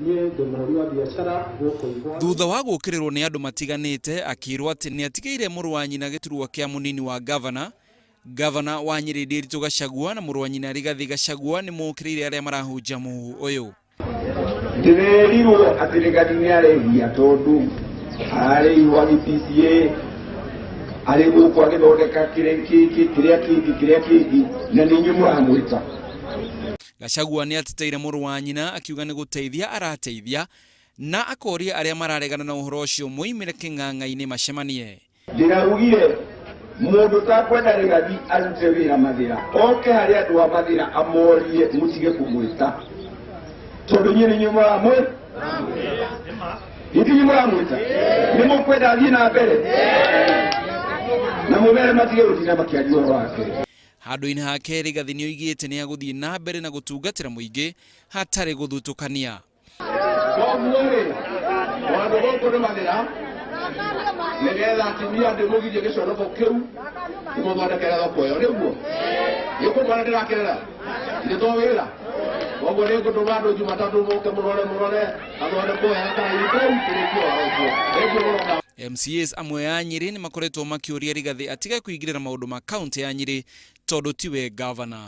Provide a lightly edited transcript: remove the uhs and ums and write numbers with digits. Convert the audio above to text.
Niĩ ndĩ mũhũri wa biacara gũkũ Igwa. Thutha wa gũkĩrĩrwo nĩ andũ matiganĩte akĩrwo atĩ nĩ atigĩire mũrũ wa nyina gĩturwa kĩa mũnini wa ngavana, ngavana wa Nyĩrĩ Ndiritu Gachagua na mũrũ wa nyina Rigathi Gachagua nĩ mokĩrĩire arĩa marahunjia mũhuhu ũyũ. Ndĩrerirwo atĩ Rigathi nĩ arehia tondũ ararĩirwo agĩ PCA arĩ gũkũ agĩthondeka kĩrĩa kĩngĩ kĩrĩa kĩngĩ kĩrĩa kĩngĩ na nĩ inyuĩ mũramwĩta. Gachagua nĩ ateteire mũrũ wa nyina akiuga nĩ gũteithia arateithia na akoria arĩa mararegana na ũhoro ũcio moimĩre kĩng'ang'a-inĩ macemanie. Ndĩraugire mũndũ ũtakwenda Rigathi arute wĩra Mathĩra oke harĩ andũ a Mathĩra amorie mũtige kũmwĩta tondũ inyuĩ nĩ inyuĩ mũramwĩ nĩ inyuĩ mũramwĩta nĩ mũkwenda athiĩ na mbere na mũmere matige gũtinda makĩaria ũhoro wake. Handũ-inĩ hake Rigathi nĩoigĩte nĩagũthiĩ na mbere na gũtungatĩra mũingĩ hatarĩ gũthutũkania. Koguo-rĩ, handũ gũkũ nĩ Mathĩra, nĩgetha atumia ndĩmũgirie gĩconoko kĩu, ndĩmũthondekere thoko ĩyo, nĩguo? Nĩũkũmona ndĩrakerera? Githĩ to wĩra? Koguo nĩngũtũma andũ Jumatatũ mũke mũrore mũrore gathondekwo wega karaini kau tũrĩkie ũhoro ũcio. Thengiũ mũno. MCAs amwe a Nyĩrĩ nĩmakoretwo makĩũria Rigathĩ atige kũingĩrĩra maũndũ ma kauntĩ ya Nyĩrĩ tondũ tiwe ngavana.